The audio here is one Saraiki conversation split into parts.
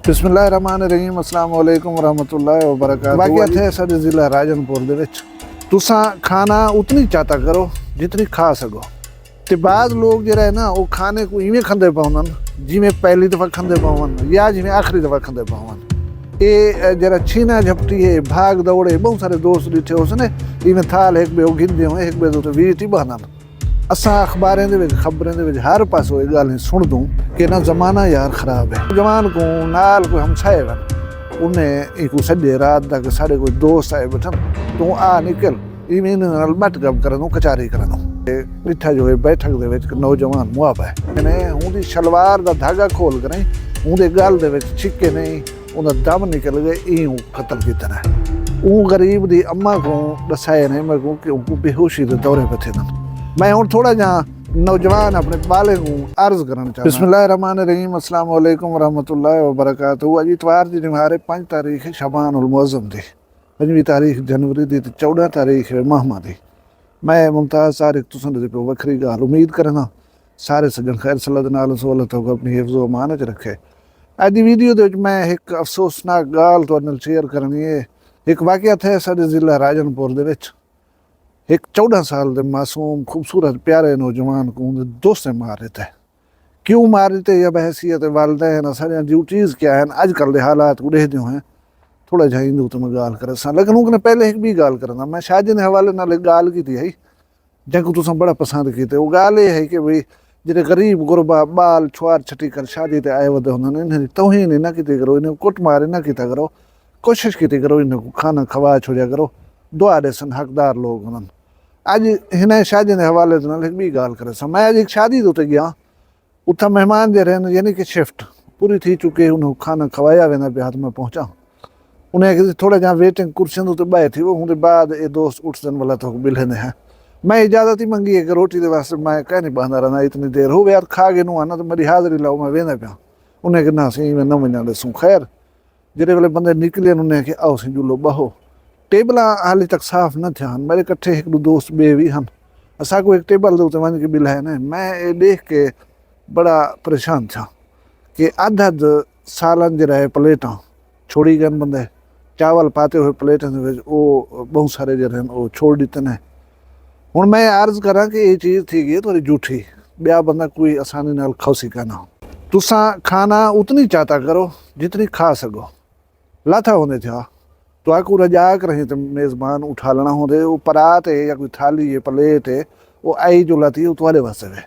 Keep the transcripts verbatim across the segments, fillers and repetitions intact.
بسم اللہ الرحمن الرحیم، السلام علیکم ورحمۃ اللہ وبرکاتہ۔ واقعہ تھئے ساݙے ضلع راجن پور دے وچ۔ تساں کھانا اتنی چاتا کرو جتنی کھا سڳو۔ تے بعض لوگ جیڑھا ہے نا، او کھانے کوں ایویں کھاندے پئے ہوندن جیویں پہلی دفعہ کھاندے پئے ہوون یا جیویں آخری دفعہ کھاندے پئے ہوون۔ اے، اے جیڑھا چھینا جھپٹی ہے، بھاگ دوڑ ہے، ٻہوں سارے دوست ݙٹھے ہوسن، ایویں تھال ہک ٻئے کوں گھندے ہوئے ہک ٻئے دے اتے ویٹ ہی ٻہندن۔ اساں اخباریں دے وچ، خبریں دے وچ ہر پاسوں اے ڳالھیں سݨدوں کہ نہ زمانہ یار خراب ہے۔ جوان کوں نال کوئی ہمسائے ون، انہیں اینکوں سݙے رات دا کہ ساݙے کوئی دوست آئے ٻیٹھن، توں آ نکل، ایویں انہیں نال مٹ گپ کرݨ کوں، کچاری کرݨ کوں۔ تے ݙٹھا جو ہے بیٹھک دے وچ ہک نوجوان مواب ہے۔ انہیں اوندی شلوار دا دھاڳا کھول کریں، اوندے ڳل دے وچ چھکے نہیں، اوندا دم نکل ڳئے، ایں اوں قتل کیتے نے۔ اوں غریب دی اماں کوں ݙسائے نے میکوں کہ اونکوں بے ہوشی دے دورے پئے تھیندن۔ میں ہݨ تھوڑا جیہاں نوجوان اپݨے ٻالیں کوں عرض کرݨ چاہنداں۔ بسم اللہ الرحمن الرحیم، السلام علیکم ورحمۃ اللہ وبرکاتہ۔ اڄ اتوار دی نمہارے پنج تاریخ ہے شعبان المعظم دی، پنجویں تاریخ جنوری دی تے چوݙاں تاریخ ہے ماہ ماہ دی۔ میں ممتاز طارق تساں دے پیو وکھری ڳالھ امید کرݨا۔ سارے سڄݨ خیر صلاح دے نال ہسو، اللہ تہاکوں اپݨی حفظ و امان وچ رکھے۔ اڄ دی ویڈیو دے وچ میں ہک افسوسناک ڳالھ تہاݙے نال شیئر کرݨی ہے۔ ہک واقعہ تھئے ساݙے ضلع راجن پور دے وچ ہک چوݙاں سال دے معصوم، خوبصورت، پیارے نوجوان کوں اوندے دوستیں مار ݙتے۔ کیوں مار ݙتے یا بحیثیت والدین اساݙیاں ڈیوٹیز کیا ہن، اڄ کل دے حالات کوں ݙیہدے ہوئے تھوڑا جیہاں ایندے اتے میں ڳالھ کریساں۔ لیکن اوں کنے پہلے ہک ٻئی ڳالھ کرینداں۔ میں شادی دے حوالے نال ہک ڳالھ کیتی ہئی، جینکوں تساں بڑا پسند کیتے۔ او ڳالھ اے ہے کہ بھئی جیڑھے غریب غربا ٻال چھوار چھٹی کر شادی تے آئے ودے ہوندن، انہاں دی توہین ہی نہ کیتی کرو، انہاں کوں کٹ مار ہی نہ کیتا کرو، کوشش کیتی کرو انہاں کوں کھانا کھوا چھوڑیا کرو، دعا ݙیسن، حقدار لوگ ہوندن۔ اڄ ہنیں شادی دے حوالے دے نال ہک ٻئی ڳالھ کریساں۔ میں اڄ ہک شادی دے اتے ڳیا، اتھاں مہمان جیڑھے ہن، یعنی کہ شفٹ پوری تھی چکی، انہاں کوں کھانا کھوایا ویندا پیا ہا تے میں پہنچا۔ انہیں آکھیا سی تھوڑا جیہاں ویٹنگ کرسیاں دے اتے ٻہہ تھیوو، اوندے بعد اے دوست اٹھسن ولا تہاکوں ملݨے ہیں۔ میں اجازت ہی منگی ہے کہ روٹی دے واسطے میں کائنی ٻہندا رہنداں، اتنی دیر ہووے یار، کھا گھنوں آں تے میݙی حاضری لاؤ، میں ویندا پیاں۔ انہیں آکھیا نہ سئیں، ایویں نہ ونڄݨ ݙیسوں۔ خیر، جیڑھے ویلے بندے نکلے ہن، انہیں آکھیا آؤ سئیں جلو ٻہو۔ ٹیبلاں حالی تک صاف نہ تھیاں ہن، میݙے کٹھے ہک ݙو دوست ٻئے وی ہن۔ اساکوں ہک ٹیبل دے اتے ونڄ کے ٻلہائے نے۔ میں اے ݙیکھ کے بڑا پریشان تھیاں کہ ادھ ادھ سالن جیڑھا ہے پلیٹاں چھوڑی ڳئن بندے، چاول پاتے ہوئے پلیٹاں دے وچ، او ٻہوں سارے جیڑھے ہن او چھوڑ ݙتے نے۔ ہݨ میں عرض کراں کہ اے چیز تھی ڳئی ہے تہاݙی جھوٹی، ٻیا بندہ کوئی آسانی نال کھوسی کائنا۔ تساں کھانا اتنی چاتا کرو جتنی کھا سڳو۔ لاتھا ہوندے تھیا، تہاکوں رڄا کرہیں تے میزبان اٹھالݨا ہوندے، او پرات ہے یا کوئی تھالی ہے، پلیٹ ہے، او آئی جو لاتی، او تہاݙے واسطے وے۔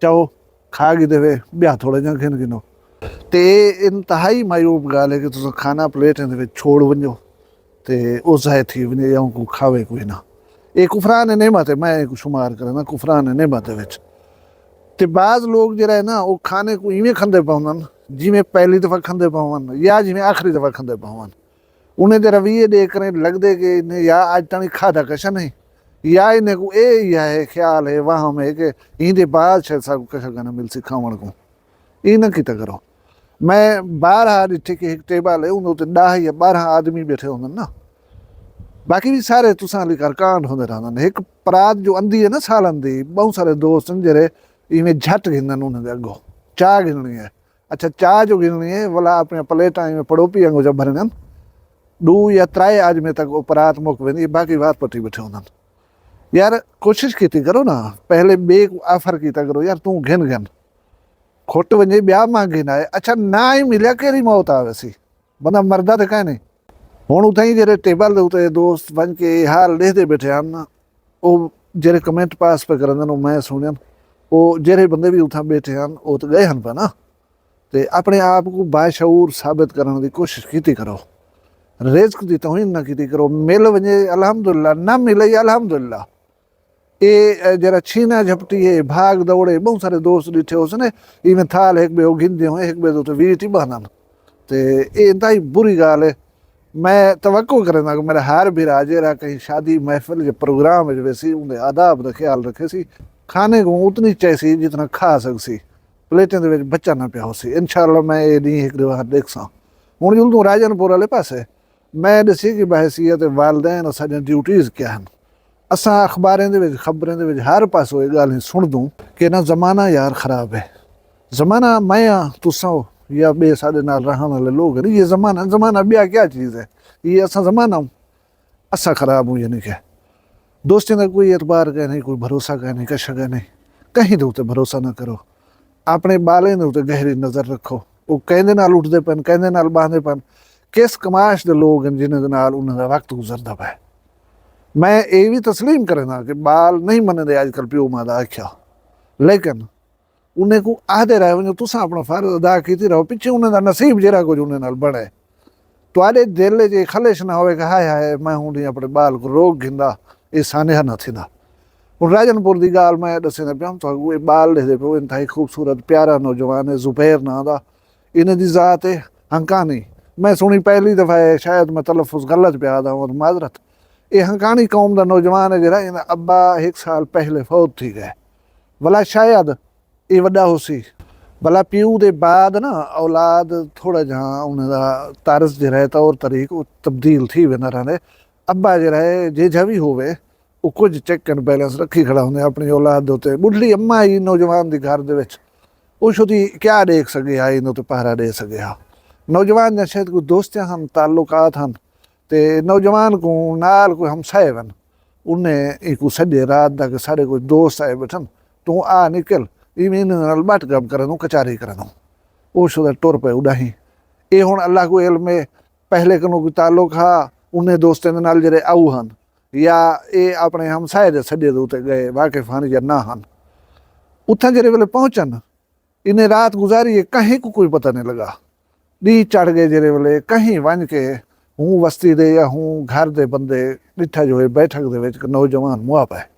چاؤ، کھا گھدے وے، ٻیا تھوڑا جیہاں گھن گھنو۔ تے اے انتہائی معیوب ڳالھ ہے کہ تساں کھانا پلیٹیں دے وچ چھوڑ ونڄو تے او ضائع تھی ونڄے یا اونکوں کھاوے کوئی نہ۔ اے کفران نعمت ہے، میں اینکوں شمار کریندا کفران نعمت دے وچ۔ تے بعض لوگ جیڑھا ہے نا، او کھانے کوں ایویں کھاندے پئے ہوندن جیویں پہلی دفعہ کھاندے پئے ہوون یا جیویں آخری دفعہ کھاندے پئے ہوون۔ انہیں دے رویے ݙیکھ کریں لڳدے کہ انہیں یا اڄ تاݨی کھادا کشا نہیں، یا انہیں کوں اے یا ہے خیال ہے، وہم ہے کہ ایندے بعد شاید ساکوں کشا کائنا ملسی کھاوݨ کوں۔ ایں نہ کیتا کرو۔ میں بارہا ݙٹھے کہ ہک ٹیبل ہے، اوندے اتے ݙاہ یا ٻارہاں آدمی ٻیٹھے ہوندن نا، باقی وی سارے تساں آلی کر کانڈ ہوندے رہندن۔ ہک پرات جو اندی ہے نا سالن دی، ٻہوں سارے دوست ہن جیڑھے ایویں جھٹ گھندن انہاں دے اڳوں، چا گھنݨی ہے۔ اچھا، چا جو گھنݨی ہے، ولا اپݨیاں پلیٹاں ایویں پڑوپی آنگوں چا بھرݨن، ݙو یا ترائے آدمی تک او پرات مک ویندی ہے، باقی وات پٹی ٻیٹھے ہوندن۔ یار، کوشش کیتی کرو نا، پہلے ٻئے کوں آفر کیتا کرو، یار توں گھن گھن، کھٹ ونڄے ٻیا ماں گھن آئے۔ اچھا، نہ ہی ملیا، کیڑھی موت آویسی؟ بندہ مردا تے کائنی۔ ہݨ اتھائیں جیڑھے ٹیبل دے اتے دوست ونڄ کے اے حال ݙیہدے ٻیٹھے ہن، او جیڑھے کمنٹ پاس پئے کریندن، او میں سݨین، او جیڑھے بندے وی اتھاں ٻیٹھے ہن، او تے ڳئے ہن پئے نا۔ تے اپݨے آپ کوں باشعور ثابت کرݨ دی کوشش کیتی کرو۔ رزق دی توہین نہ کیتی کرو۔ مل ونڄے الحمدللہ، نہ ملے الحمدللہ۔ اے، اے جیڑھا چھینا جھپٹی ہے، بھاگ دوڑ ہے، ٻہوں سارے دوست ݙٹھے ہوسن، ایویں تھال ہک ٻئے کوں گھندے ہوئے ہک ٻئے دے اتے ویٹ ہی ٻہندن۔ تے اے انتہائی بری ڳالھ ہے۔ میں توقع کرینداں کہ میݙا ہر بھرا جیڑھا کہیں شادی محفل یا پروگرام وچ ویسی، اوندے آداب دا خیال رکھیسی، کھانے کوں اتنی چائیسی جتنا کھا سڳسی، پلیٹیں دے وچ بچا نہ پیا ہوسی۔ انشاءاللہ میں اے ݙینہہ ہک ݙو وار ݙیکھساں۔ ہݨ جلدوں راجن پور آلے پاسے میں ݙسی کہ بحیثیت والدین اساݙیاں ڈیوٹیز کیا ہن۔ اساں اخباریں دے وچ، خبریں دے وچ ہر پاسوں اے ڳالھیں سݨدوں کہ نہ زمانہ یار خراب ہے۔ زمانہ میں آں، تساں ہو، یا ٻئے ساݙے نال رہݨ والے لوگ ہن۔ یہ زمانہ، زمانہ ٻیا کیا چیز ہے؟ یہ اساں زمانہ، اساں خراب ہوں، یعنی کہ دوستیں دا کوئی اعتبار کائنی، کوئی بھروسہ کائنی، کشا کائنی۔ کہیں دے اتے بھروسہ نہ کرو۔ اپݨے ٻالیں دے اتے گہری نظر رکھو۔ او کیندے نال اٹھدے پن، کیندے نال ٻاہندے پن، کس کماش دے لوگ ہن جنہیں دے نال انہاں دا وقت گزردا پئے۔ میں اے وی تسلیم کریندا کہ ٻال نہیں منیندے اڄ کل پیو ماں دا آکھیا، لیکن انہیں کوں آہدے رہ ونڄو، تساں اپݨا فرض ادا کیتی رہو، پچھے انہیں دا نصیب جیڑھا کجھ انہیں نال بݨے۔ تہاݙے دل اچ اے خلش نہ ہووے کہ ہائے ہائے، میں ہݨ اپݨے ٻال کوں روک گھندا، اے سانحہ نہ تھیندا۔ ہݨ راجن پور دی ڳالھ میں ݙسیندا پیام تہاکوں، اے ٻال ݙیہدے پیو، انتہائی خوبصورت پیارا نوجوان ہے، زبیر ناں دا۔ انہیں دی ذات ہے ہنکانی۔ میں سݨی پہلی دفعہ ہے، شاید میں تلفظ غلط پیا آہدا ہوں، معذرت۔ اے ہنکانی قوم دا نوجوان ہے جیڑھا، ایندا ابا ہک سال پہلے فوت تھی ڳئے۔ ولا شاید اے وݙا ہوسی۔ بھلا پیو دے بعد نا اولاد تھوڑا جہاں انہیں دا طرز جیڑھا ہے، طور طریق، او تبدیل تھی ویندا رہندے۔ ابا جیڑھا ہے، جیجھا وی ہووے، او کجھ چیک اینڈ بیلنس رکھی کھڑا ہوندے اپݨی اولاد دے اتے۔ ٻڈھڑی اماں ہی نوجوان دی گھر دے وچ، او شدی کیا ݙیکھ سڳے ہا، ایندے اتے پہرا ݙے سڳے ہا؟ نوجوان دیاں شاید کوئی دوستیاں ہن، تعلقات ہن، تے نوجوان کوں نال کوئی ہمسائے ون، انہیں اینکوں سݙے رات دا کہ ساݙے کوئی دوست آئے ٻیٹھن، توں آ نکل، ایویں انہیں نال ٻٹ گپ کریندوں، کچاری کریندوں۔ او شدہ ٹر پئے اݙاہیں۔ اے ہݨ اللہ کوں علم ہے، پہلے کنوں کوئی تعلق ہا انہیں دوستیں دے نال جیڑھے آؤ ہن، یا اے اپݨے ہمسائے دے سݙے دے اتے ڳئے، واقف ہن یا نہ ہن۔ اتھاں جیڑھے ویلے پہنچن، انہیں رات گزاری ہے، کہیں کوں کوئی پتہ نہیں لڳا۔ ݙینہہ چڑھ ڳئے جیڑھے ویلے کہیں ونڄ کے ہوں وستی دے یا ہوں گھر دے بندے ݙٹھا جو ہے بیٹھک دے وچ ہک نوجوان موا پئے۔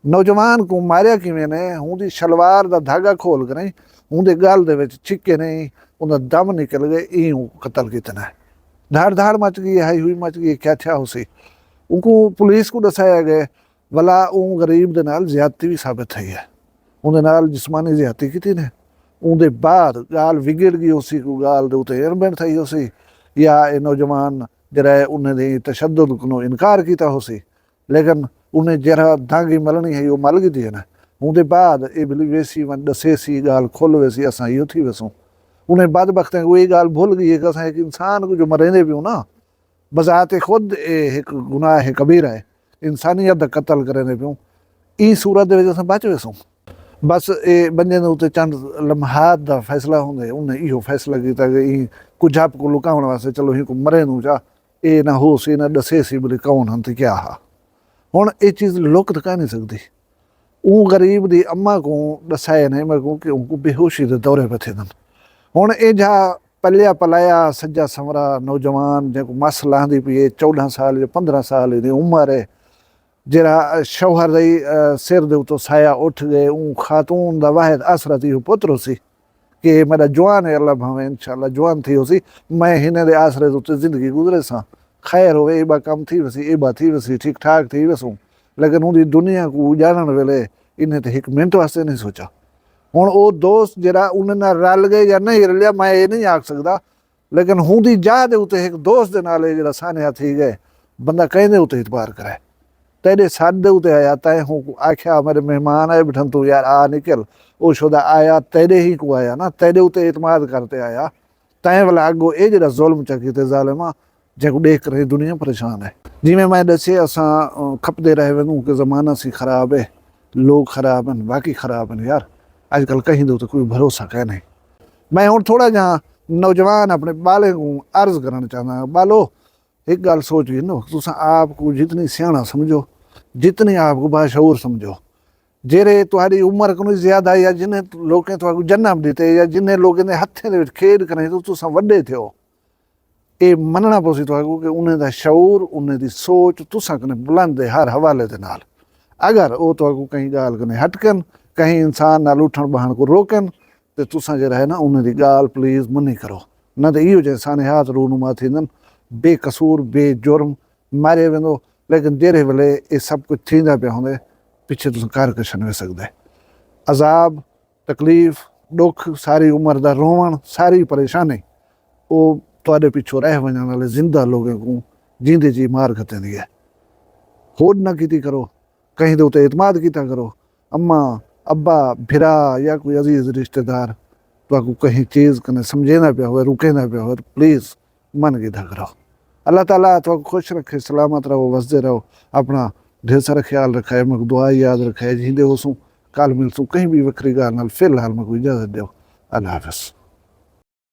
نوجوان کوں ماریا کیویں نے؟ ہوں دی شلوار دا دھاڳا کھول کے نہیں، ہوں دے ڳل دے وچ چھکے نہیں، اوندا دم نکل ڳئے، ایں اوں قتل کیتے نے۔ دھاڑ دھاڑ مچ ڳئی، ہائی ہوئی مچ ڳئی، کیا تھیا ہوسی؟ اونکوں پولیس کوں ݙسایا ڳئے، ولا اوں غریب دے نال زیادتی وی ثابت تھئی ہے۔ اوندے نال جسمانی زیادتی کیتی نے۔ اوندے بعد ڳالھ وڳڑ ڳئی ہوسی، کوئی ڳالھ دے اتے اݨ بݨ تھئی ہوسی، یا اے نوجوان جیڑھا ہے انہیں دے تشدد کنوں انکار کیتا ہوسی، لیکن انہیں جیڑھا دانگی ملݨی ہئی، او مل گھدی ہے نا۔ اوندے بعد اے بھلی ویسی ونڄ ݙسیسی، ڳالھ کھل ویسی، اساں ایہو تھی ویسوں۔ انہیں بدبختیں کوں اے ڳالھ بھل ڳئی ہے کہ اساں ہک انسان کوں جو مریندے پیوں نا، بذات خود اے ہک گناہ کبیرہ ہے، انسانیت دا قتل کریندے پیوں۔ ایں صورت دے وچ اساں بچ ویسوں۔ بس اے بندے دے اتے چند لمحات دا فیصلہ ہوندے، انہیں ایہو فیصلہ کیتا کہ ایں کجھپ کوں لکاوݨ واسطے چلو ہی کوں مریندوں چا، اے نہ ہوسی، نہ ݙسیسی بھلی کون ہن تے کیا ہا۔ ہݨ اے چیز لک تاں کائنی سڳدی۔ اوں غریب دی اماں کوں ݙسائے نے میکوں کہ اونکوں بے ہوشی دے دورے پئے تھیندن۔ ہݨ ایجھا پلیا پلایا سجا سنورا نوجوان جینکوں مس لاہندی پئی ہے، چوݙاں سال یا پندرہ سال دی عمر ہے، جیڑھا شوہر دی، آ، سر دے اتوں سایہ اٹھ ڳئے، اوں خاتون دا واحد آسرا تاں ایہو پتر ہوسی۔ کہ میݙا جوان ہے، اللہ بھاویں انشاءاللہ جوان تھی ہوسی، میں ہنیں دے آسرے دے اتے زندگی گزریساں۔ خیر ہووے، ایبا کم تھی ویسی، ایبا تھی ویسی، ٹھیک ٹھاک تھی ویسوں۔ لیکن اوندی دنیا کوں اڄاڑݨ ویلے انہیں تے ہک منٹ واسطے نہیں سوچا۔ ہݨ او دوست جیڑھا انہیں نال رل ڳئے یا نہیں رلیا، میں اے نہیں آکھ سڳدا، لیکن ہوندی جاہ دے اتے ہک دوست دے نال اے جیڑھا سانحہ تھی ڳئے، بندہ کہیں دے اتے اعتبار کرے؟ تیݙے سݙ دے اتے آیا، تیں ہوکوں آکھیا، میݙے مہمان آئے ٻیٹھن، توں یار آ نکل۔ او شودا آیا، تیݙے ہی کوں آیا نا، تیݙے اتے اعتماد کر تے آیا۔ تیں ولا اڳوں اے جیڑھا ظلم چا کیتے ظالماں، جینکوں ݙیکھ کر اے دنیا پریشان ہے۔ جیویں میں ݙسے، اساں، آ، کھپدے رہ ویندوں کہ زمانہ سی خراب ہے، لوگ خراب ہن، واقعی خراب ہن یار۔ اڄ کل کہیں دے اتے کوئی بھروسہ کائنی۔ میں ہݨ تھوڑا جہاں نوجوان اپݨے ٻالیں کوں عرض کرݨ چاہنداں، ٻالو، ہک ڳالھ سوچ گھنو، تساں آپ کوں جتنی سیاݨا سمجھو، جتنی آپ کوں باشعور سمجھو، جیڑھے تہاݙی عمر کنوں زیادہ یا جنہیں لوکیں تہاکوں جنم ݙتے یا جنہیں لوکیں دے ہتھیں دے وچ کھیݙ کریندے توں تساں وݙے تھیو، اے منݨا پوسی تہاکوں کہ انہیں دا شعور، انہیں دی سوچ تساں کنے بلند ہے ہر حوالے دے نال۔ اگر او تہاکوں کہیں ڳالھ کنے ہٹکن، کہیں انسان نال اٹھݨ ٻہݨ کوں روکن، تے تساں جیڑھا ہے نا انہیں دی ڳالھ پلیز منی کرو، نہ تے ایہو جہے سانحات رونما تھیندن، بے قصور، بے جرم ماریا ویندو۔ لیکن جیڑھے ویلے اے سب کجھ تھیندا پیا ہوندے، پچھے تساں کر کجھ نہ وے سڳدے۔ عذاب، تکلیف، ݙکھ، ساری عمر دا رووݨ، ساری پریشانی، او تہاݙے پچھوں رہ ونڄݨ والے زندہ لوگیں کوں جیندے جی مار گھتیندی ہے۔ ہوݙ نہ کیتی کرو، کہیں دے اتے اعتماد کیتا کرو۔ اماں، ابا، بھرا یا کوئی عزیز رشتہ دار تہاکوں کہیں چیز کنے سمجھیندا پیا ہووے، روکیندا پیا ہووے، تاں پلیز من گھدا کرو۔ اللہ تعالیٰ تہاکوں خوش رکھے، سلامت رہو، وسدے رہو، اپݨا ڈھیر سارا خیال رکھائے، میکوں دعا یاد رکھائے، جیندے ہوسوں کل ملسوں کہیں ٻئی وکھری ڳالھ نال، فی الحال میکوں اجازت ݙیو، اللہ حافظ۔